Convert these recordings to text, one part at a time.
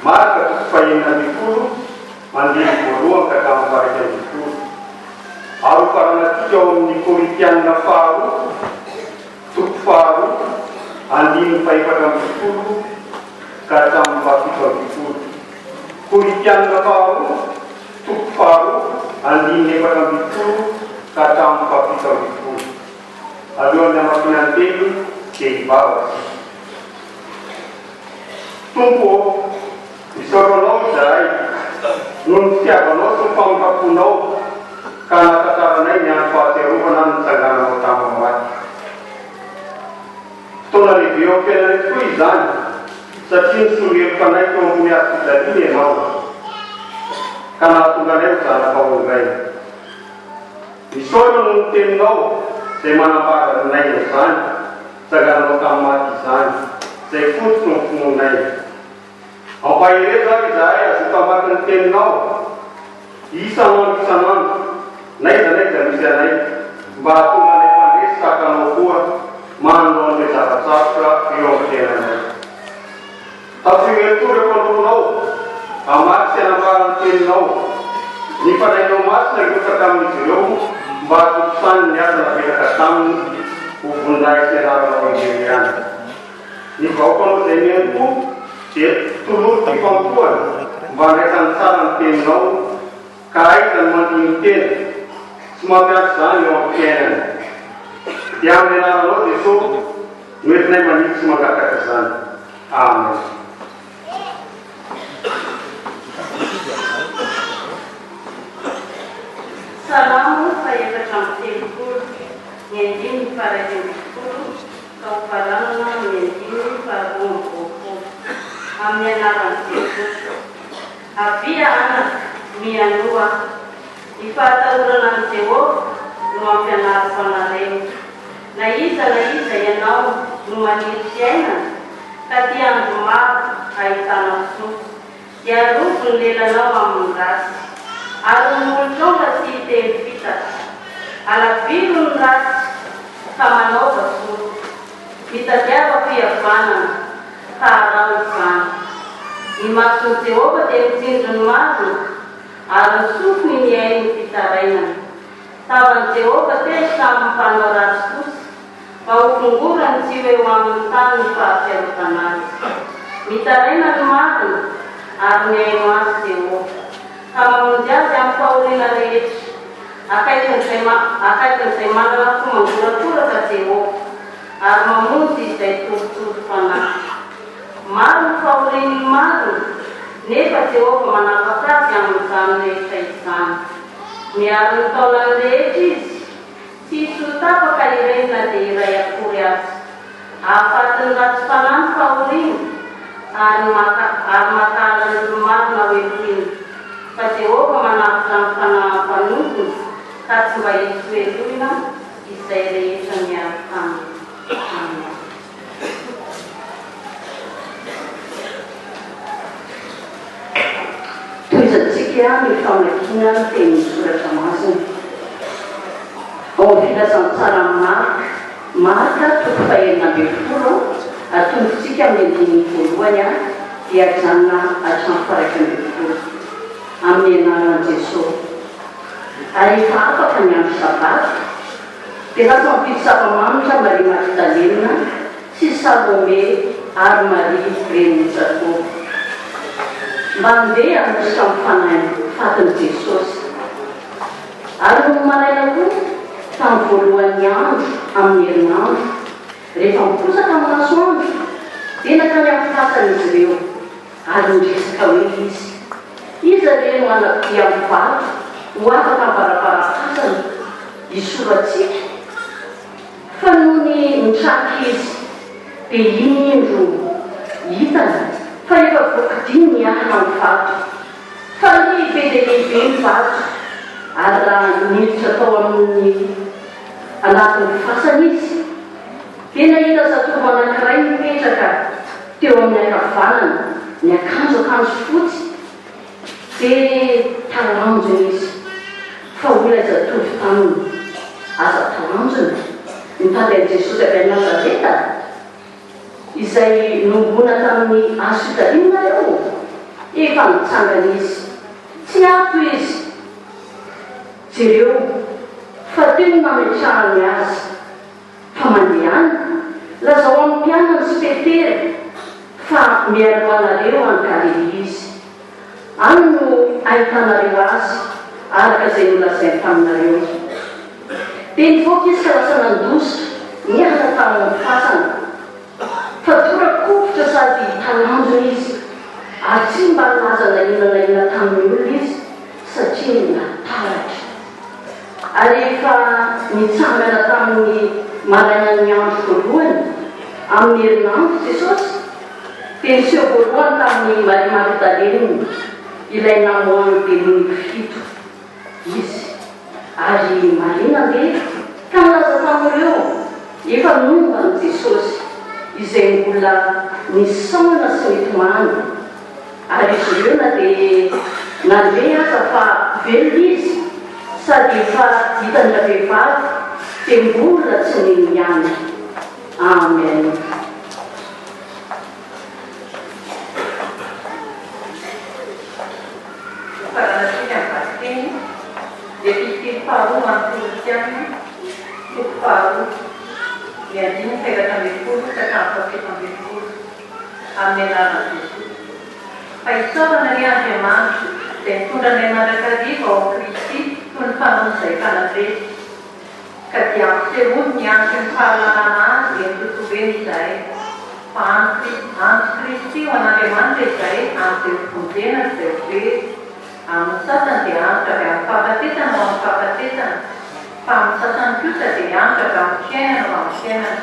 Marka toko fahenina ambin'ny folo, andininy voalohany ka hatramin'ny faha-11. Ary hofaranantsika ao amin'ny Korintianina faharoa, toko faharoa, andininy faha-14 ka hatramin'ny faha-17. Korintianina faharoa, toko faharoa, andininy 14 ka hatramin'ny faha-17. Alohan'ny hamakiana ny teny dia hivavaka isika. Tompo ô, misaotra Anao izahay noho ny fitiavanao sy ny famindram-ponao ka nahatratraranay ny andro fahatsiarovana ny nitsangananao tamin'ny maty. Fotoana lehibe eo amin'ny fiainanay tokoa izany satria nisolo heloka anay teo ambony hazo fijaliana Ianao ka nahatonga anay ho zanakao indray. Misaotra noho ny teninao izay manambara aminay an'izany nitsangananao tamin'ny maty izany, izay fototry ny finoanay. Ampaherezo ary izahay hazoto hamaky ny teninao isan'andro isan'andro, n'aiza n'aiza misy anay, mba hahatonga anay mpandresy tahaka anao koa manoloana ireo zava-tsarotra eo amin'ny fiainanay. Tafio eto ireo mpanomponao, hamaky sy hanambara ny teninao. Ny Fanahinao Masina hirotsaka amin'izy ireo mba hahatontosany ny asa napetraka taminy ho voninahitry ny anaranao irery ihany. Ny vahoakanao izay mihaino koa dia tolory fifantohana mba handraisany tsara ny teninao ka ahaizany mandini-tena sy mampiasa izany eo amin'ny fiainany. Dia amin'ny anaranao Jesoa no entinay manitsy sy mangataka izany. Amen. Salamo faha-34, ny andininy faha-11 ka hofaranana amin'ny andininy faha-22. Amin'ny anaran'i Jesosy. Avia, anaka, mihainoa ahy. Ny fahatahorana an'i Jehovah no ampianariko anareo. Na iza na iza ianao no maniry fiainana, ka tia andro maro hahitana soa, dia arovy ny lelanao amin'ny ratsy, ary ny molotrao mba tsy hiteny fitaka. Alaviro ny ratsy, ka manaova soa. Mitadiava fihavanana, ka araho izany. Ny mason'i Jehovah dia mitsinjo ny marina, ary ny sofiny mihaino ny fitarainana. Tavan'i Jehovah tezitra amin'ny mpanao ratsy kosa, mba hofongorany tsy ho eo amin'ny tany ny fahatsiarovana azy. Mitaraina ny marina, ary mihaino azy Jehovah, ka mamonjy azy amin'ny fahoriana rehetra. Akaikin'izay akaikin'izay manana fo mangorakoraka Jehovah, ary mamonjy izay torotoro fanahy. Maro ny fahorian'ny marina, nefa Jehovah manapaka azy amin'izany rehetra izany. Miaro ny taolany rehetra izy, tsy hisy ho tapaka ireny na dia iray akory aza. Hahafaty ny ratsy fanahy ny fahoriana, ary maka ary mankahala ny olo-marina hohelohina. Fa Jehovah manavotra ny fanahin'ny mpanompony, ka tsy mba hisy hohelohina izay rehetra miaraka aminy. Amen. Tohizantsika ny famakiana ny tenin'ny Soratra Masina. Ao amin'ny Filazantsaran'i Marka, Marka toko fahenina ambin'ny folo, atombotsika amin'ny andininy voalohany dia ajanona hatramin'ny faha-iraika ambin'ny folo. Amin'ny anaran'i Jesosy. Ary efa afaka ny andro Sabata, dia lasa nividy zava-manitra Maria Magdalena sy Salome ary Maria renin'i Jakoba, mba handeha hanosotra ny fanahin'ny fatin'i Jesosy. Ary nony maraina koa, tamin'ny voalohan'ny andro amin'ny herinandro, rehefa miposaka ny masoandro, dia nankany amin'ny fasana izy ireo. Ary niresaka hoe izy, Iza re no hanadia amin'ny vato ho afaka am-baravaram-pasana hisoratsika? Fa nony nitraka izy, dia indro hitany fa efa voakodia ny ala amin'ny vato, fa lehibe dia lehibe ny vato, ary raha niditra tao amin'ny anatin'ny fasana izy, dia nahita zatovo anankiray nipetraka teo amin'ny ankavanana, niakanjo akanjo fotsy, dia talanjona izy. Fa hoy ilay zatovo taminy, Aza talanjona, mitady an'i Jesosy avy any Nazareta, izay nohomboana tamin'ny hazo fijaliana nareo. Efa nitsangana Izy. Tsy ato Izy. Jereo, fa teo no nametrahany Azy. Fa mandehana, lazao amin'ny mpianany sy Petera fa mialoha anareo any Galilia Izy. Any no hahitanareo Azy, araka izay nolazainy taminareo. Dia nivoaka izy ka lasa nandositra niala tao amin'ny fasana. Fa tora-kovitra sady talanjona izy, ary tsy mba nilaza na inona na inona tamin'ny olona izy, satria natahotra. Ary rehefa nitsangana tamin'ny marainan'ny andro voalohany amin'ny herinandro Jesosy, dia niseho voalohany tamin'i Maria Magdalenina, ilay namoahan'ny demonia fito, izy. Ary Maria nandeha ka nilaza tamin'ireo efa nomba an'i Jesosy, izay mbola nisaona sy nitomany. Ary izy ireo na dia nandre aza fa velona izy sady efa hitan-dravehivavy dia mbola tsy nino ihany. Amen. Hofaranantsika ny vakiteny, Epistily faharoa ho an'ny Korintiana, toko faharoa, ny andininy faha-11 ka hatramin'ny faha-17, amin'ny anaran'i Jesoa. Fa isaorana anie Andriamanitra, izay nitondra anay mandrakariva ao amin'i Kristy toy ny mpanompo izay efa nandresy. Ka dia ampisehoany ny antso ny fahalalana Azy eny tontolo eny izahay. Fa an'i Antso Kristy ho an'Andriamanitra izahay amin'izay ho vonjena sy izay ho very. Amin'ny sasany dia antso avy amin'ny fahafatesana ho amin'ny fahafatesana, fa amin'ny sasany kosa dia antso avy amin'ny fiainana ho amin'ny fiainana.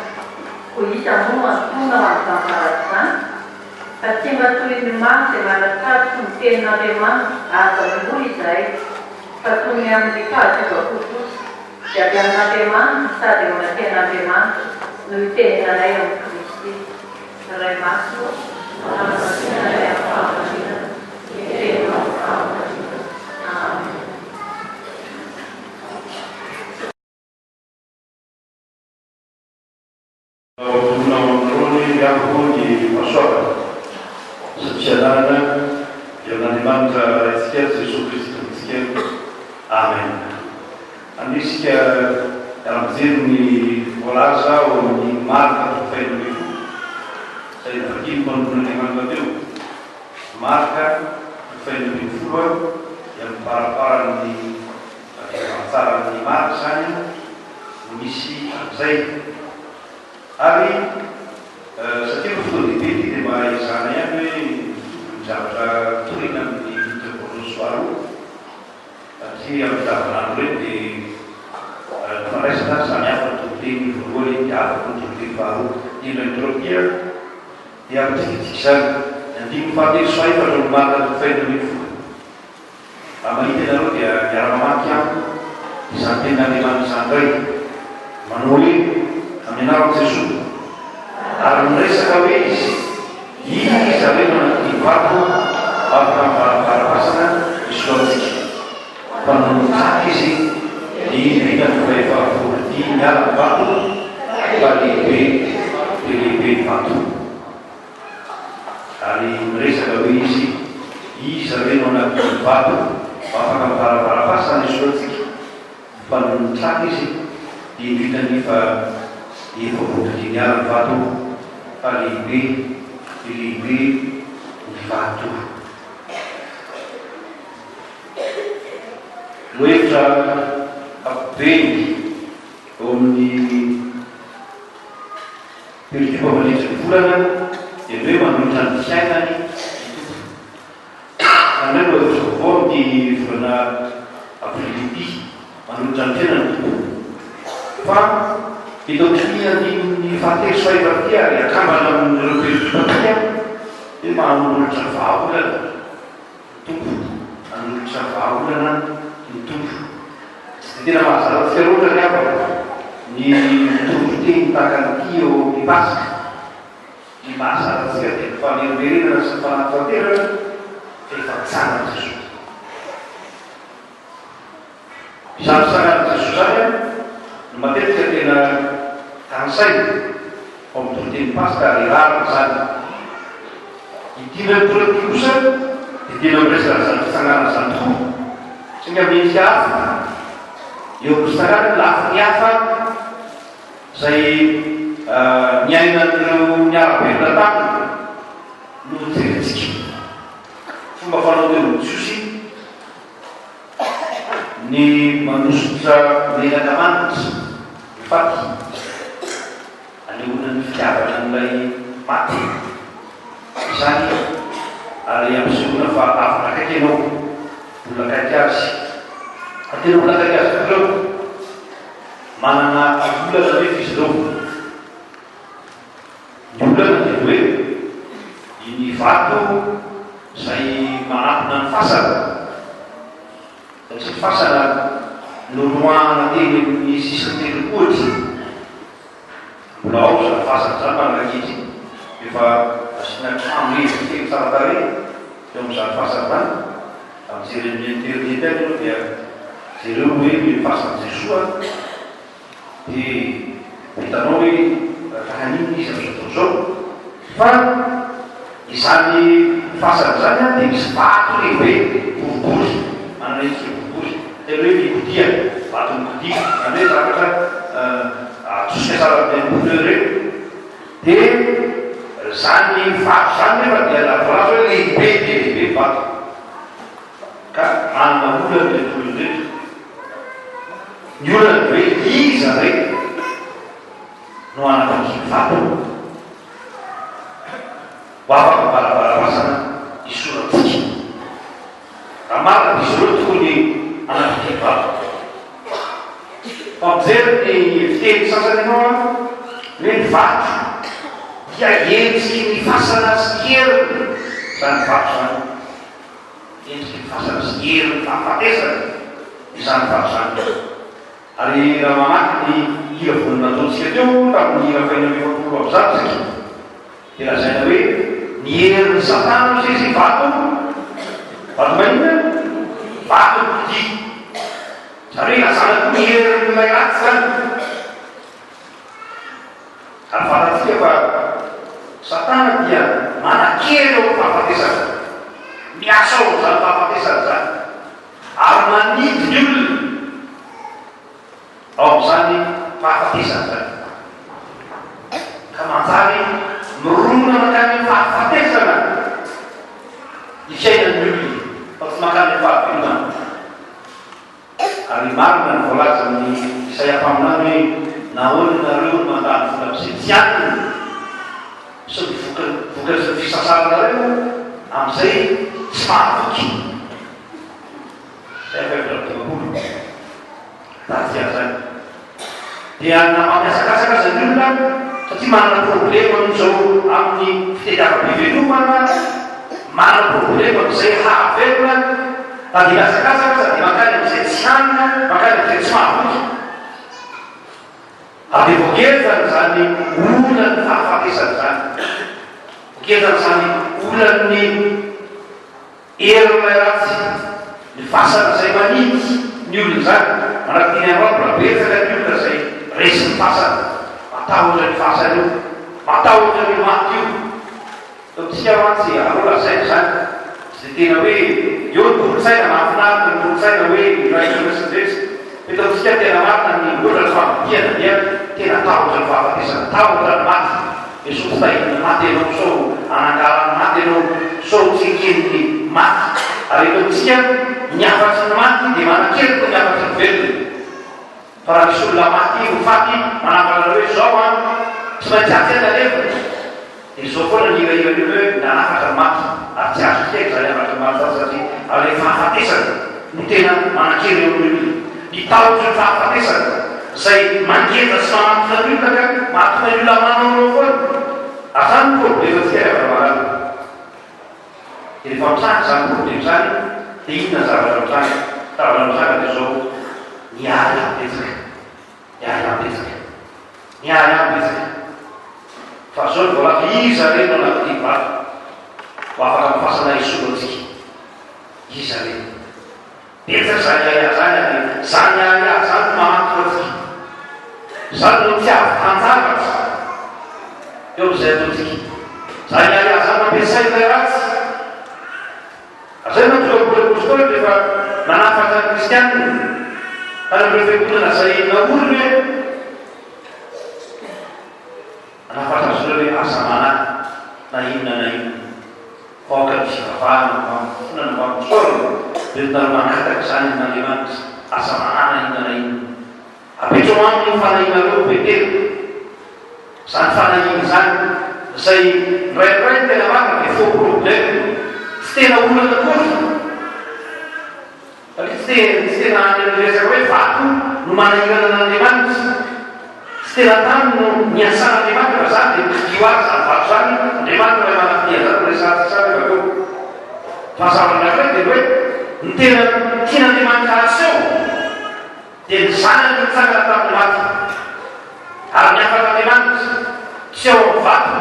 Koa iza moa no antonona ho amin'izany zavatra izany? Fa tsy mba toy ny maro izay manan-tsarotra ny tenin'Andriamanitra ahazahoam-bola izahay, fa toy ny amin'ny fahadiovako kosa, dia avy amin'Andriamanitra sady eo anatrehan'Andriamanitra no itenenanay amin'i Kristy. Ray Masina ô, hanamasinana anay amin'ny fahamarinana, ny teninao no fahamarinana. Amen. Hotononina ao aminareo anie ry havako ny fahasoavana sy ny fiadanana avy amin'Andriamanitra Raintsika sy Jesoa Kristy Tompontsika. Amen. Andeha isika hiara-mijery ny voalaza ao amin'ny Marka toko fahenina ambin'ny folo, izay novakian'ny mpanompon'Andriamanitra teo. Marka toko fahenina ambin'ny folo dia amin'ny farafaran'ny filazantsaran'ny Marka izany no misy an'izay. Ary satria moa fotoan-dehibe ity dia mba ezahana ihany hoe mitovy ny zavatra torina amin'ny minitra voalohany sy faharoa satria amin'ny andavanandro ireny dia ny fandraisana ary samy hafa ny toriteny voalohany dia hafa koa ny toriteny faharoa. Indrindra ny Etiopia dia mitikitika izany. Ny andininy fahatelo sy fahefatra no marina toko fahenina ambin'ny folo. Raha mahita ianareo dia miara-mamaky amiko izany tenin'Andriamanitra izany indray, manao hoe, Amin'ny anaran'i Jesoa. Ary niresaka hoe izy, Iza re no nandidy vato avy tamin'ny varavaram-pasana hisolo antsika? Fa nony nitsaka izy, dia indro hitany fa efa voahodidiny niala ny vato, fa lehibe dia lehibe ny vato. Ary miresaka hoe izy, Iza ve no anatin'ny vato afaka mivaravara-pasana esorintsika? Fa nony nitraka izy, dia indro hitany fa efa voadidin'ny ala ny vato, fa lehibe dia lehibe ny vato. Lohahevitra ankapobeny eo amin'ny. Perikopa mandritra ny volana dia ny hoe manolotra ny fiainany ny Tompo. Izany hoe lohahevitra vaovao amin'ity volana aprily ity, manolotra ny fiainany ny Tompo. Fa eto amin'ity andininy fahatelo sy fahefatra ity ary akambana amin'ireo perikopantsika dia manolotra vahaolana. Tompo, hanolotra vahaolana ny Tompo. Tsy dia tena mahazatra antsika loatra ry havana ny mitory teny tahaka an'ity eo amin'ny Paska. Ny mahazatra antsika dia ny famerimberenana sy ny fanatanterana fa efa nitsangana Jesoa. Izany fitsanganan'i Jesoa izany no matetika tena tanisaina ao amin'ny toriteny Paska ary rariny izany. Ity indray mitoraka ity kosa Dia tena miresaka an'izany fitsanganana izany tokoa. Saingy amin'ny endrika hafa, eo amin'ny fitsanganana ny lafiny hafa izay niainan'ireo niara-belona taminy no jerentsika. Fomba fanao teo amin'ny Jiosy ny manosotra menaka manitra ny faty. Anehoana ny fitiavana an'ilay maty izany ary ampisehoana fa havana akaiky ianao, olona akaiky azy. Ary tena olona akaiky azy tokoa ireo. Manana olana anefa izy ireo. Ny olana dia ny hoe iny vato izay manatona ny fasana, satria fasana noloahana teny amin'ny sisin'ny tendrombohitra, Mbola ao izany fasana izany mandraka ankehitriny, efa asiana trano hevitra kely tsara tarehy eo amin'izany fasana izany. Raha mijery amin'ny internet any ianao dia jereo hoe ny fasan'i Jesoa dia ho hitanao hoe tahaninona izy amin'izao fotoana izao. Fa izany fasana izany dia misy vato lehibe boribory, manana endrika boribory, tena hoe mikodia, vato mikodia, izany hoe zavatra atosika tsara amin'ireny pneu ireny. Dia izany vato izany nefa dia voalaza hoe lehibe dia lehibe ny vato. Ka manana olana ireto olona ireto. Ny olana dia hoe iza re no hanavaky ny vato? Ho afaka barabara-pasana hisoratsika. Raha marina dia izy ireo no tokony hanafiky vato. Fa mijery ny fiteny sasany ianao an, hoe ny vato dia endriky ny fasana sy ny heriny izany vato izany. Endriky ny fasana sy ny herin'ny fahafatesana izany vato izany. Ary raha mamaky ny hira vono nataontsika teo tamin'ny hira fahenina amby 144 isika, dia lazaina hoe ny herin'i Satana hoy izy vato, vato maninona? Vato mikodia. Izany hoe ilazana koa ny herin'ilay ratsy izany. Ary fantatsika fa Satana dia manan-kery eo amin'ny fahafatesana. Miasa ao amin'izany fahafatesana izany. Ary manidy ny olona ao amin'izany fahafatesana izany, ka manjary mirona mankany amin'ny fahafatesana ny fiainan'ny olona, fa tsy mankany amin'ny fahavelomana. Ary marina ny voalazan'i Isaia mpaminany hoe, Nahoana ianareo no mandany vola amin'izay tsy aniny, sy ny vokatry ny fisasaranareo amin'izay tsy mahavoky? Izay 54. Tadidio izany. Dia na mampiasakasaka aza ny olona satria manana problema amin'izao amin'ny fitediavam-pivelomana, manana problema amin'izay hahavelona, na dia mihazakazaka aza dia mankany amin'izay tsy hanina, mankany amin'izay tsy mahavoky. Ary dia voagejan' izany olan'ny fahafatesana izany, voagejan' izany olan'ny Herin'ilay ratsy, ny fasana izay manidy ny olona izany, manaraka teny Amboa mbola betsaka ny olona izay resin'ny fasana, matahotra an'io fasana io, matahotra an'io maty io. Eto amintsika mantsy, aleo lazaina izany, tsy dia tena hoe eo ny kolontsaina, mahafinaritra ny kolontsaina hoe miray hina sy ny rehetra. Eto amintsika ny tena marina ny ohatra ny famadihana dia tena tahotra ny fahafatesana, tahotra ny maty. Sao tsy tahirin'ny maty ianao, sao hanangaran'ny maty ianao, sao tsy eken'ny maty. Ary eto amintsika, ny hafatry ny maty dia manan-kery noho ny hafatry ny velona. Fa raha misy olona maty, ho faty, manambara anareo hoe izao an, tsy maintsy atsy an alevina, dia izao foana ny hirahiran'ny olona hoe nanafatra ny maty. Ary tsy azo ekena izany hafatry ny maty izany satria ilay fahafatesana no tena manan-kery eo amin'ny olona. Ny tahotry ny fahafatesana izay mangeja sy manantona ny olona ka mahatonga ny olona manaonao foana. Ary izany no problemantsika ry havana malala. Dia rehefa mitranga izany problema izany dia inona ny zavatra mitranga? Zavatra mitranga dia izao, ny ady betsaka, ny ady betsaka, ny ady betsaka. Fa izao no voalaza, iza re no anaty vato ho afaka amin'ny fasana hisolo antsika? Iza re? Betsaka izany ahiahy izany ary izany ahiahy izany no mahantra antsika. Izany no tsy ahavitan-javatra eo amin'izay ataontsika. Izany ahiahy izany no ampiasain'ilay ratsy. Izay no nahatonga Paoly Apostoly rehefa nanafatra ny Kristianina tany amin'ireo fiangonana izay naoriny hoe, Nanafatra azy ireo hoe, Aza manahy na inona na inona, fa aoka ny fivavahana mbamin'ny fifonana mbamin'ny fisaorana no entinareo mangataka izany amin'Andriamanitra. Aza manahy na inona na inona. Apetraho aminy ny fanahianareo, Petera. Izany fanahiana izany, izay indraindray ny tena marina dia faux problème, tsy tena olana akory, satria tsy te, tsy tena any amin'ny resaka hoe vato no manahirana an'Andriamanitra, tsy tena tany no niasan'Andriamanitra fa izany dia mikidio azy izany vato izany, Andriamanitra ilay manam-pitia izany no resahantsika izany rehefa avy eo. Fa ny zavatra anankiray dia ny hoe, ny tena tian'Andriamanitra haseho, Dia ny Zanany nitsangana tamin'ny maty, ary ny hafatr'Andriamanitra tsy ao amin'ny vato,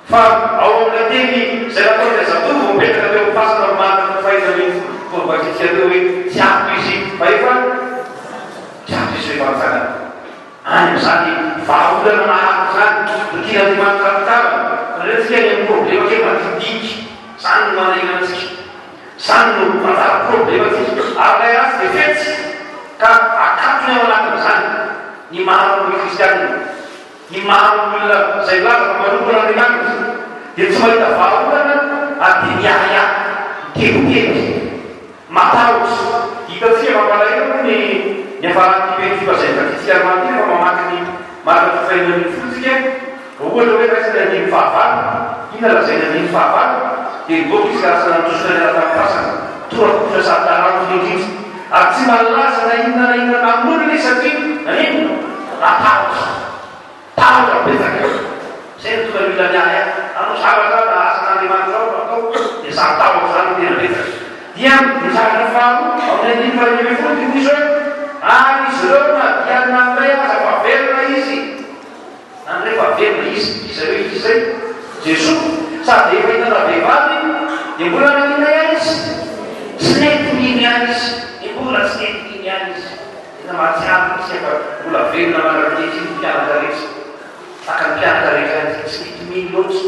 fa ao amin'ilay teny izay nataon'ilay zatovo mipetraka teo amin'ny fasana omaly toko fahefatra ambin'ny folo novakintsika teo hoe, Tsy ato izy, fa efa tsy ato izy fa efa nitsangana. Any amin'izany vahaolana maharitra izany no tian'Andriamanitra hampitavana, fa indraindray tsika any amin'ny problema kely madinidinika, izany no manahirana antsika. Izany no manjary problemantsika. Ary ilay ratsy dia fetsy ka akatony ao anatin'izany ny maro amin'ny kristianina. Ny maro amin'ny olona izay milaza fa manompo an'Andriamanitra dia tsy mahita vahaolana ary dia miahiahy, mitebiteby, matahotra. Hitantsika mampalahelo moa ny niafaran'ity perikopa izay novakintsika omaly ity rehefa mamaky ny Marka toko faheno 16 isika. Ohatra hoe raisina ny andininy fahavalo, inona lazain'ny andininy fahavalo? Dia nivoaka izy ka lasa nandositra niala tamin'ny fasana, tora-koditra sady talanjona indrindra. Ary tsy mba nilaza na inona na inona tamin'olona izy satria naninona? Natahotra. Tahotra betsaka. Izay no tonga ny olona miahy ahy. Hanao zavatra aho na asan'Andriamanitra ao no atao, dia izany tahotra izany no tena betsaka. Dia ny zavatra faharoa, ao amin'ny andininy faha-11 dia hoy izy hoe, Ary izy ireo na dia nandre aza fa velona izy, Nandre fa velona izy, iza ireo izy izay? Jesoa, sady efa hita ravehivavy dia mbola nangina ihany izy, tsy nety nino ihany izy, dia mbola tsy nety nino ihany izy. Tena mahatsiaro mihitsy fa mbola velona mandrak'ankehitriny ny mpianatra rehetra, tahaka ny mpianatra rehetra ihany, tsy mety mino loatra.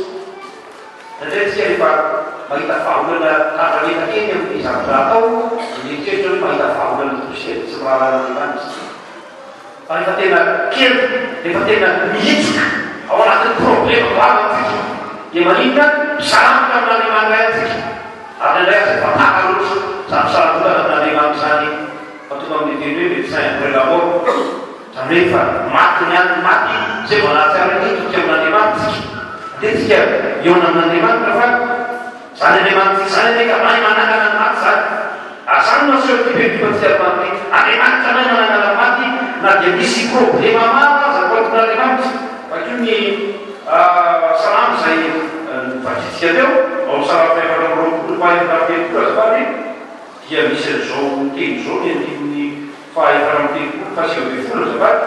Indraindray isika rehefa mahita vahaolana tafaletaka eny amin'ny zavatra atao dia mieritreritra hoe mahita vahaolana tokoa isika dia tsy miraharaha an'Andriamanitra. Fa rehefa tena kely, rehefa tena mihitsoka ao anatin'ny problema goavana tsika, dia maninona? Misarangotra amin'Andriamanitra ihany tsika. Ary indraindray aza efa tara loatra izany fisarangotana amin'Andriamanitra izany, fa tonga amin'ny teny hoe médecin après la mort. Izany hoe efa maty ny an'ny maty izay vao nahatsiaro hoe hitoky amin'Andriamanitra tsika. Andeha tsika hihaona amin'Andriamanitra fa. Izany Andriamanitra izany anie ka mahay manangana ny maty izany. Ary izany no asehon'ity perikopantsika androany ity. Andriamanitra mahay manangana ny maty na dia misy problema maro aza ho anton'Andriamanitra. Vakio ny Salamo izay novakintsika teo, ao amin'ny Salamo fahefatra amby roapolo faha efatra amby telopolo azafady, dia misy an'izao teny izao ny andininy faha efatra amby telopolo faha 19 azafady.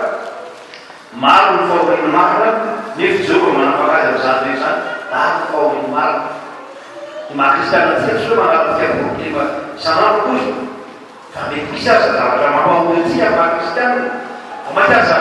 Maro ny fahorian'ny marina, nefa i Jehovah manafaka azy amin'izany rehetra izany. Maro ny fahorian'ny marina. Ny maha kristiana antsika tsy hoe manara-dia problema isan'andro akory, fa mety misy aza zavatra mampahory antsika amin'ny maha kristiana. Vao mainka aza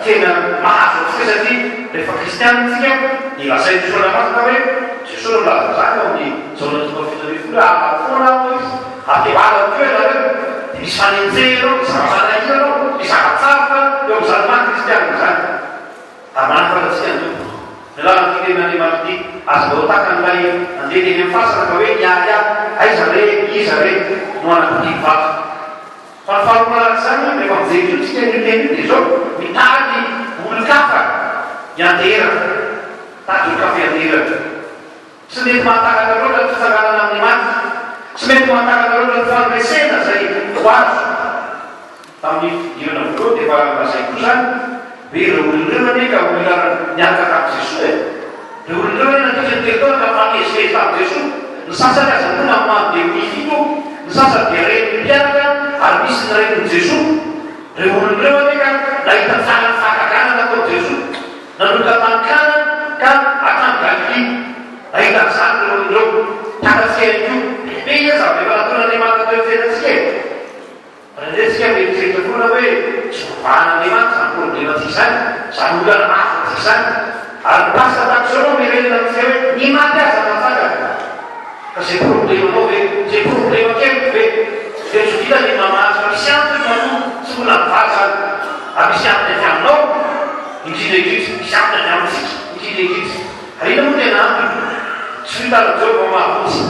tena mahazo antsika satria rehefa kristiana isika dia lazain'ny Soratra Masina hoe, Jesoa no milaza an'izany ao amin'ny Jaona toko faha 17 hoe, Halako foana aho hoy Izy, ary dia halako koa ianareo. Dia misy fanenjehana ao, misy zava-manahirana ao, misy zava-tsarotra eo amin'izany maha kristianina izany. Ary manafatra antsika ny Tompo. Ny lalan'ity tenin'Andriamanitra ity, aza mba ho tahaka an'ilay nandeha teny amin'ny fasana ka hoe niahiahy, aiza re, iza re no hanakodia ny vato. Fa ny faharoa manaraka izany, rehefa mijery koa isika an'io teny io dia izao, mitady olon-kafa hianteherana. Mitady olon-kafa hianteherana. Tsy mety mahatakatra loatra ny fitsanganana amin'ny maty. Tsy mety mahatakatra loatra ny fandresena izay ho azo. Tamin'ny fidirana voalohany dia efa lazaiko koa izany hoe ireo olona ireo anie ka olona niaraka tamin'i Jesoa e! Ireo olona ireo anie nandritra ny telo taona ka nifamezivezy tamin'i Jesoa. Ny sasany aza moa namoahany demonia fito, ny sasany dia renin'ny mpianatra ary misy ny renin'i Jesoa. Ireo olona ireo anie ka nahita tsara ny fahagagana nataon'i Jesoa. Nanomboka tany Kana ka hatrany Galilia. Nahita an'izany ireo olona ireo. Takatsika ihany koa. Be anie ny zava-defa nataon'Andriamanitra teo amin'ny fiainantsika e! Indraindray isika mieritreritra foana hoe tsy voavahan'Andriamanitra izany problemantsika izany, izany olana mahazo antsika izany. Ary ny Paska tahaka izao no amerenana amintsika hoe ny maty aza natsangana. Ka zay problemanao ve, zay problema keliko ve dia tsy vita ny mamaha fa misy antony matoa tsy mbola mivaly zany ary misy antony avy aminao indrindra indrindra, misy antony avy amintsika indrindra indrindra. Ary inona moa tena antony? Tsy ho hitan'i Joba mahavonjy,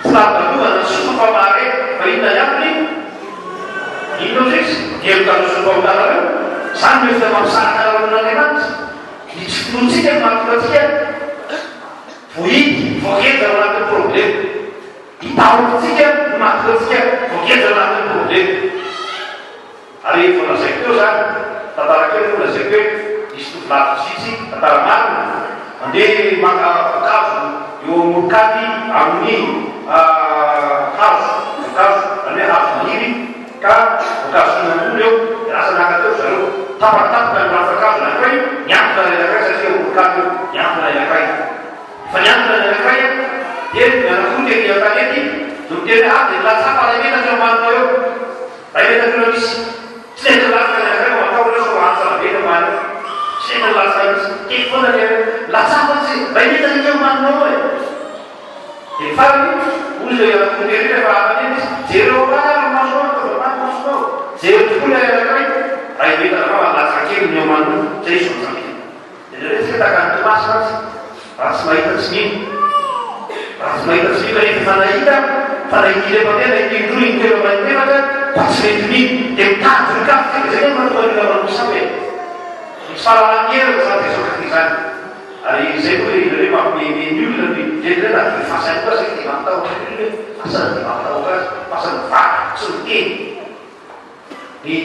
tsy lavi-dalovana ny sofiny fa mahare, fa inona ny antony? Inona ozy izy? Heloka ny sorom-pahotanareo? Zany no hevitra mampisaraka anareo amin'Andriamanitra? Ny tsy finoantsika no mahatonga antsika Vohidy, voageja ao anatin'ny problema. Ny tahotritsika no mahatonga antsika voageja ao anatin'ny problema. Ary vao lazaiko teo izany, tantara kely moa lazaiko hoe nisy tovolahy vitsivitsy, tantara marina, mandeha maka voankazo eo amoron-kady amin'ny hazo, voankazo, izany hoe hazo maniry, ka voankazo fihinam-bolo eo, dia lasa naka teo ry zareo. Tapatapaka ny rantsan-kazo anankiray, niantona ilay anankiray satria eo amoron-kady eo, niantona ilay anankiray. Rehefa niantona ilay anankiray dia ny anankiroa tery an-tanety no niteny hoe, ah dia nilatsaka iray metatra eo ambaninao eo, iray metatra eo misy. Tsy nety nilatsaka ilay anankiray fa matahotra sao hantsana be ny ambany eo. Tsy nety nilatsaka mihitsy. Teny foana ilay hoe, latsaka tsy, iray metatra eo ambaninao eo e. Dia farany, hoy ilay ankohon'ny rehetra rehefa hafa neny izy, Jereo ambany ary ny masonao, ataovy ambany ny masonao. Jereo tokoa ilay anankiray, raha i Beta angamba latsaka kely ny eo ambanin'io, izay izy vao nitsambikina. Dia indraindray isika tahaka an'i Tomasy mantsy, raha tsy mahita tsy mino. Raha tsy mahita tsy mino, kanefa efa nahita, fa na intiry aman-tena, na intelo, intelo aman-efatra, fa tsy mety mino. Dia mitady olon-kafa isika, izay angamba no mahatonga ny olona manompo sampy e. Ny tsy fahalalàn-keriny izany dia izao ka izany. Ary izay koa ilay hoe mampimehimehy ny olona ny mijery hoe na dia fasany koa aza izy dia mampitahotra ny olona hoe fasana dia mampitahotra azy, fasana vaky tsy miteny. Ny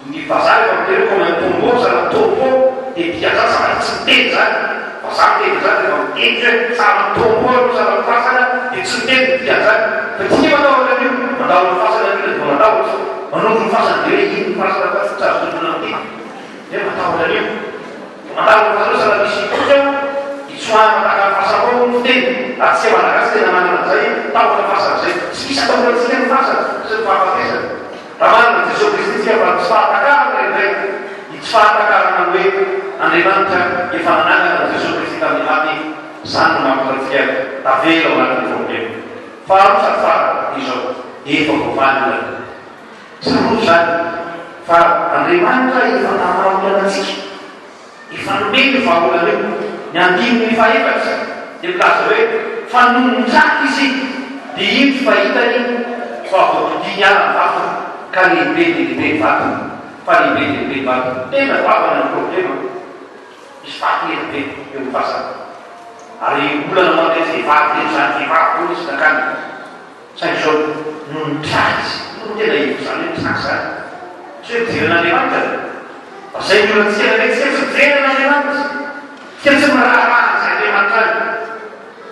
ny vazaha rehefa miteny hoe comme un tombeau sahala tombeau dia dikan'izany sahala tsy miteny izany. Vazaha miteny an'izany rehefa miteny izy hoe sahala tombeau aloha sahala fasana dia tsy miteny ny dikan'izany. Fa tsika matahotra an'io, mandalo ny fasana ny olona dia vao matahotra. Manondro ny fasana dia hoe iny ny fasana fa tsy azo dondrona amin'ity. Dia matahotra an'io. Mandalo ny fasana sahala misy hipoitra hitsoahana tahaka ny fasana ao ny fiteny ary tsika malagasy tena manana an'izay tahotra fasana izay. Tsy misy atahorantsika ny fasana sy ny fahafatesana. Raha manana an'i Jesoa Kristy tsika fa ny tsy fahatakarana indray, ny tsy fahatakarana ny hoe Andriamanitra efa nanangana an'i Jesoa Kristy tamin'ny maty, izany no mahatonga antsika tavela ao anatin'ny problema. Faharoa sady farany dia izao, efa voavaha ny olana. Tsarovy izany fa Andriamanitra efa namaha olana antsika, efa nomeny io vahaolana io. Ny andininy fahefatra dia milaza hoe, Fa nony nitraka izy, dia indro fa hitany fa voahodidiny ala ny vato, ka lehibe dia lehibe ny vato, fa lehibe dia lehibe ny vato. Tena goavana ny problema, misy vato ela be eo amin'ny fasana. Ary olana ho an'ireto vehivavy ireto izany, vehivavy daholo izy nankany. Saingy izao, nony mitraka izy, inona no tena hevitr'izany hoe mitraka izany? Tsy hoe mijery an'Andriamanitra ve? Fa izay ny olantsika indraindray, tsika tsy mijery an'Andriamanitra, tsika tsy miraharaha an'izay Andriamanitra any.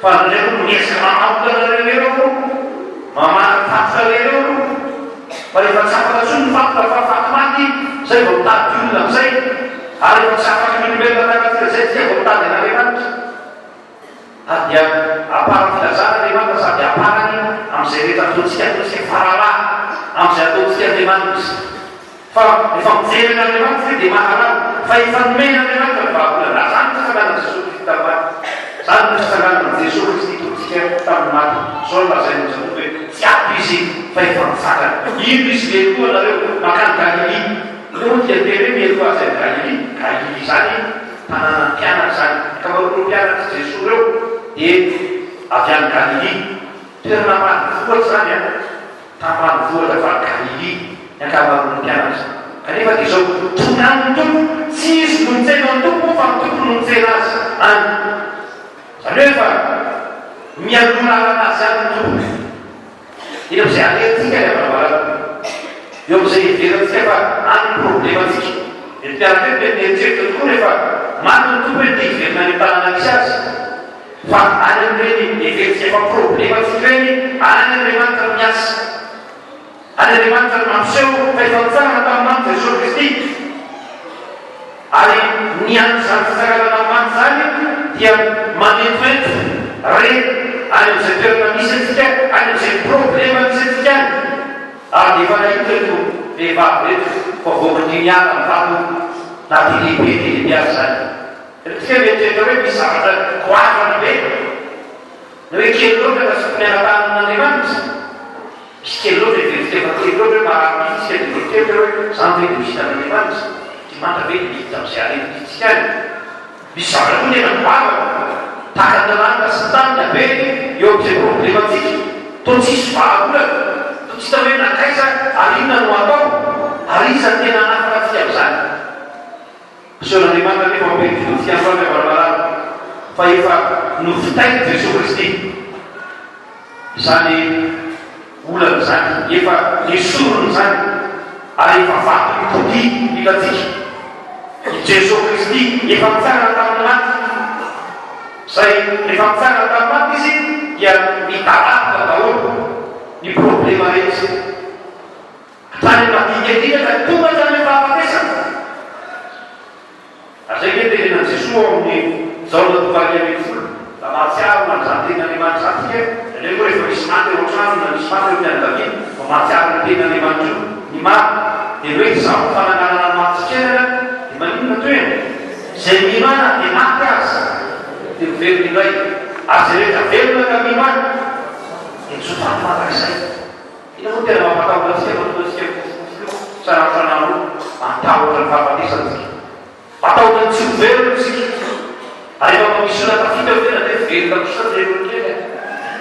Fa indraindray koa miezaka mamaha olana ireo aloha, mamaha ny fatotra ireo aloha. Fa rehefa tsy afaka intsony ny fatotra fa faty maty, izay vao mitady olona amin'izay. Ary rehefa tsy afaky ny olombelona tahaka antsika izay tsika vao mitady an'Andriamanitra. Ary dia aparan'ny filazana Andriamanitra sady aparany amin'izay rehetra ataontsika, ataontsika faralahy amin'izay ataontsika Andriamanitra. Fa rehefa mijery an'Andriamanitra isika dia mahalala fa efa nomen'Andriamanitra ny vahaolana. Ary izany no fitsanganan'i Jesoa Kristy tamin'ny maty. Izany no fitsanganan'i Jesoa Kristy Tompontsika tamin'ny maty. Izao no lazain'ny Tompo hoe, Tsy ato Izy fa efa nitsangana. Indro Izy mialoha anareo mankany Galilia. Ireo moa dia niteny hoe mialoha azy any Galilia. Galilia izany tanànan'ny mpianatra izany. Ny ankamaroan'ireo mpianatr'i Jesoa ireo dia avy any Galilia. Toerana ambanivohitra izany an! Tambanivohitra avy any Galilia ny ankamaroan'ny mpianatra. Kanefa dia izao, tonga any ny Tompo, tsy izy no nitsena ny Tompo fa ny Tompo no nitsena azy any. Izany hoe efa mialoha lalana azy any ny Tompo. Eny amin'izay alehantsika ry havana malala. Eo amin'izay heverantsika fa any ny problemantsika. Mety mpianatra eto mety mieritreritra tokoa rehefa maty ny Tompo hoe te hiverina any amin'ny tanàna misy azy. Fa any amin'ireny heverintsika fa problemantsika ireny, any Andriamanitra no miasa. Any Andriamanitra no mampiseho fa efa nitsangana tamin'ny maty Jesoa Kristy. Ary ny andron'izany fitsanganana amin'ny maty izany dia manentoento re any amin'izay toerana misy antsika, any amin'izay problema misy antsika any. Ary dia efa nahita ireto vehivavy ireto fa voakindry niala ny vato na dia lehibe dia lehibe aza izany. Ry tsika mieritreritra hoe misy zavatra goavana be. Na hoe kely loatra ka tsy tokony hangatahana amin'Andriamanitra. Misy kely loatra heverintsika fa kely loatra hoe marary mihitsy isika dia mieritreritra hoe izany ve dia ho sitan'Andriamanitra? Andriamanitra ve dia miditra amin'izay aretina isika any? Misy zavatra koa tena goavana, tahaka ny lanitra sy ny tany ny habeny eo amin'izay problemantsika. Toa tsisy vahaolana, toa tsy hita hoe nankaiza ary inona no hatao, ary iza no tena hanafaka antsika amin'izany? Asehon'Andriamanitra anefa ao am-perin'ny finoantsika androany ry havana fa efa novitain'i Jesoa Kristy izany olana izany, efa nesoriny izany ary efa vato mitodia hitantsika. I Jesoa Kristy efa nitsangana tamin'ny maty, izay rehefa nitsangana tamin'ny maty Izy dia midaraboka daholo ny problema rehetra. Hatrany amin'ny madinika indrindra ka tonga hatrany amin'ny fahafatesana. Ary izay ange no tenenan'i Jesoa ao amin'ny Jaona toko faha-11, raha mahatsiaro an'izany tenin'Andriamanitra izany isika, indraindray moa rehefa misy maty eo an-trano na misy maty eo am-pianakaviana vao mahatsiaro ny tenin'Andriamanitra io ny maro, dia ny hoe izaho no fananganana ny maty sy fiainana, dia maninona tohiny? Izay mino ahy na dia maty aza dia ho velona indray, ary izay rehetra velona ka mino ahy dia tsy ho faty mandrakizay. Inona moa no tena mampatahotra antsika fa tonga antsika mifofofofo io sarantsana roa? Matahotra ny fahafatesana isika. Matahotra ny tsy ho velona isika. Ary efa mba misy olona tafita eo tena dia velona kosa ry lerony kely e.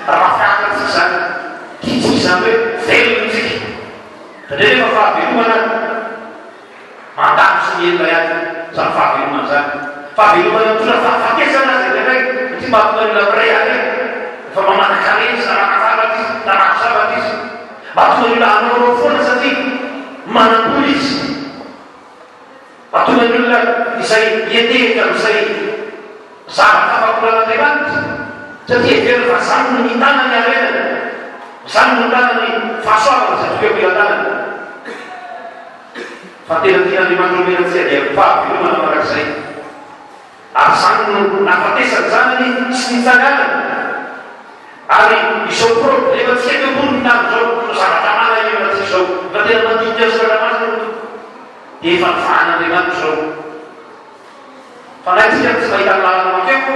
Raha mahafinaritra antsika izany. Tiantsika izany hoe velona isika. Indraindray nefa fahavelomana Mandalo sy mihelina ihany izany fahavelomana izany. Fahavelomana mitondra fahafatesana aza indraindray satria mahatonga ny olona mirehareha. Efa mba manan-karena izy na manan-javatra izy na mahazo zavatra izy. Mahatonga ny olona hanaonao foana satria manam-bola izy. Mahatonga ny olona izay hiantehitra amin'izay zavatra fahafolan'Andriamanitra satria heveriny fa izany no mitana ny harenany, izany no mitana ny fahasoavana izay tokony am-pelatanany. Fa tena tian'Andriamanitra omena antsika dia fahavelomana mandrakizay. Ary izany no nahafatesan'ny Zanany sy nitsanganany. Ary izao problemantsika eto ambonin'ny tany izao, izao zavatra manahirana antsika izao, efa tena mandinika ny Soratra Masina ny Tompo, dia efa novahan'Andriamanitra izao. Fa na isika no tsy mahita ny lalana mankeo,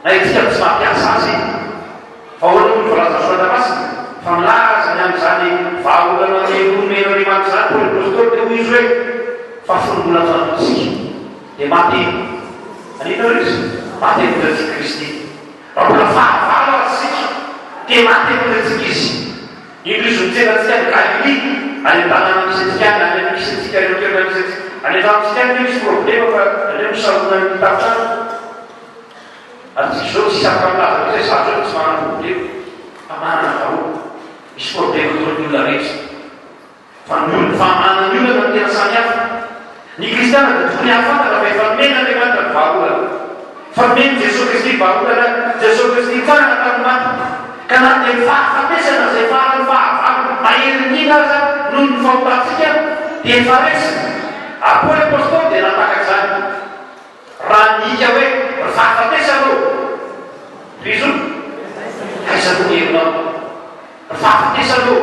na isika no tsy mampiasa azy, fa ahoana moa no voalazan'ny Soratra Masina? Fa milaza ny amin'izany vahaolana nomen'Andriamanitra izany Paoly Apostoly dia hoy izy hoe, Fa fony mbola mpanota isika, dia maty an'inona hoy izy? Maty hamonjy antsika Kristy. Raha mbola fahavalo aza isika, dia maty hamonjy antsika Izy. Indro izy mitsena antsika any Galilia, any an-tanàna misy antsika any, any amin'ny misy antsika, any amin'ny toerana misy antsika. Any an-tranontsika any ve misy problema fa indraindray misarona ny tafontrano? Ary tsika izao tsisy afaka milaza mihitsy hoe izaho izao tsy manana problema, fa manana daholo. Misy problema toy ny olona rehetra. Fa ny olona, fa manana ny olana no tena samy hafa. Ny kristiana dia tokony hahafantatra fa efa nomen'Andriamanitra ny vahaolana. Efa nomen'i Jesoa Kristy vahaolana, Jesoa Kristy nitsangana tamin'ny maty. Ka na dia ny fahafatesana izay faran'ny fahavalo mahery indrindra aza noho ny fahotantsika dia efa resiny. Ary Paoly Apostoly dia nahatakatra izany. Raha ny hika hoe ry fahafatesana ô! Tohizo, aiza moa ny herinao? Ry fahafatesana ô!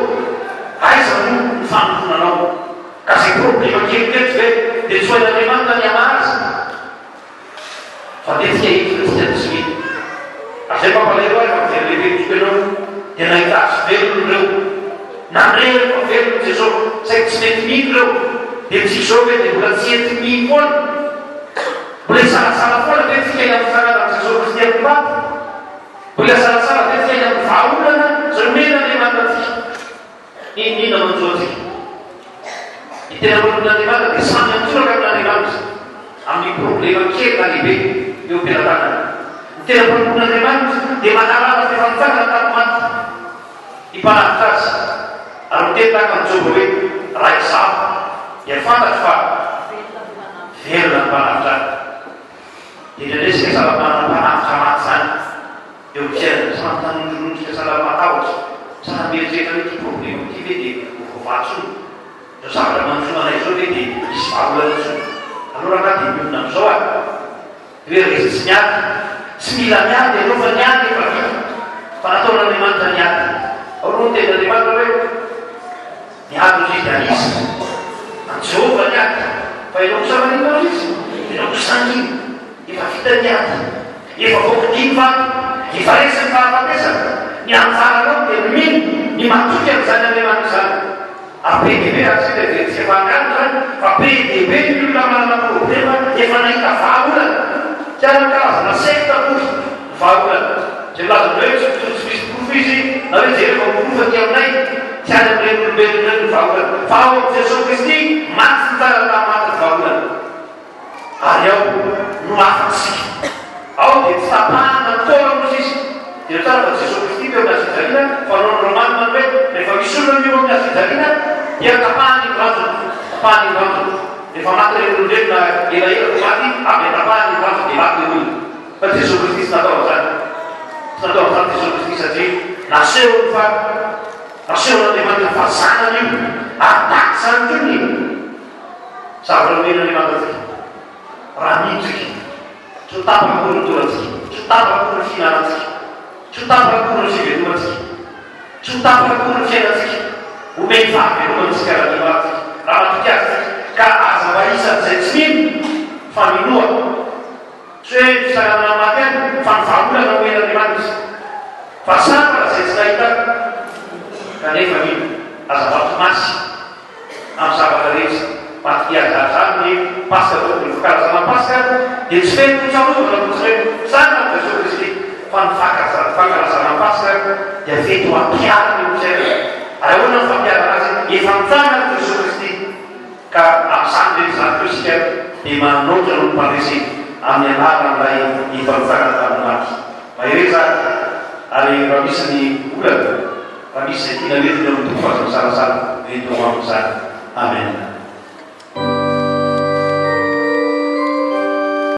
Aiza moa ny fanompoana anao? Ka izay problema kely teto ve dia tsy ho hain'Andriamanitra ny hamaha azy? Fa dia tsika eto ve tsika no tsy mino? Ary izay mampalahelo ahy raha mijery lehibe tokoa ianao dia nahita azy velona ireo, nandre fa velona Jesosy saingy tsy mety mino ireo, dia tsika izao ve dia mbola tsy hety mino foana? Mbola hisalasala foana ve tsika ny amin'ny fitsanganan'i Jesosy Kristy amin'ny maty? Mbola hisalasala ve tsika ny amin'ny vahaolana izay omen'Andriamanitra antsika? N'inon'inona manjo antsika, ny tena mpanompon'Andriamanitra dia samy miantoraka amin'Andriamanitra amin'ny problema kely na lehibe eo am-pelatanany. Ny tena mpanompon'Andriamanitra dia mahalala fa efa nitsangana tamin'ny maty ny Mpanavotra azy, ary miteny tahaka an'i Joba hoe, Raha izaho, dia fantatro fa velona ny Mpanavotra ahy. Dia indraindray isika zava-manana Mpanavotra maty izany. Eo amin'ny fiainana, samy mitanondronondrika sahala matahotra, sahala mieritreritra hoe ity problema ity ve dia ho voavaha intsony? Izao zavatra manjo anay izao ve dia hisy vahaolana intsony? Aleo rangahy dia mionona amin'izao ary. Dia hoe resy tsy miady. Tsy mila miady ianao fa ny ady efa vita. Fa nataon'Andriamanitra ny ady. Ao aloha ny tenin'Andriamanitra hoe ny ady hozy izy an'iza? An'i Jehovah ny ady. Fa ianao kosa maninona hozy izy? Ianao kosa angina. Efa vita ny ady. Efa voavidy ny vato. Efa resy ny fahafatesana. Ny anjaranao dia ny mino, ny matoky an'izany Andriamanitra izany. Ary be dia be raha tsy heverintsika fa angano izany fa be dia be ny olona manana problema efa nahita vahaolana. Tsy any amin'ny karazana secte akory ny vahaolana. Izay milaza aminao hoe tsy mitovy tsy misy porofo izy na hoe jereo fa porofo aty aminay. Tsy any amin'ireny olombelona ireny ny vahaolana fa ao amin'i Jesoa Kristy maty ny tsara tamin'ny maty ny vahaolana. Ary ao no afaka isika. Ao dia tsy tapahana ny taolana hozy izy. Jereo tsara fa Jesoa Kristy teo amin'ny hazofijaliana, fanaon'ny Romana ny hoe rehefa misy olona mihombo amin'ny hazofijaliana dia tapahany ny ranjony, tapahany ny ranjony. Rehefa maty ilay olombelona na elaela vao maty avy dia tapahany ny ranjony dia maty ilay olona. Fa Jesoa Kristy tsy natao an'izany. Tsy natao an'izany Jesoa Kristy satria nasehony fa nasehon'Andriamanitra fa zanany io ary tahaka izany koa ny Zavatra omen'Andriamanitra antsika, raha mino isika, tsy ho tapaka akory ny torantsika, tsy ho tapaka akory ny fihinanantsika, tsy ho tapaka akory ny fivelomantsika, tsy ho tapaka akory ny fiainantsika. Omeny fahavelomana isika raha mino Azy isika, raha matoky Azy isika. Ka aza mba isan'izay tsy mino, fa minoa. Tsy hoe fitsanganana amin'ny maty ihany, fa ny vahaolana omen'Andriamanitra. Fa sambatra izay tsy nahita kanefa mino. Aza mba tomasy. Amin'ny zavatra rehetra. Matokia zary ny Paska tokony ny fankalazana ny Paska dia tsy feno ny tsarovana fotsiny hoe mitsangana Jesoa Kristy fa ny fankalazana ny Paska dia fety ho ampiharina eo amin'ny fiainana. Ary ahoana ny fampiharana azy? Efa nitsangana Jesoa Kristy ka amin'izany rehetra izany koa isika dia manoatra noho ny mpandresy amin'ny anaran'ilay efa nitsangana tamin'ny maty. Mahereza ary raha misy ny olana. Raha misy izay tiana hoentina eo amin'ny Tompo aza misalasala hoento ao aminy izany. Amen.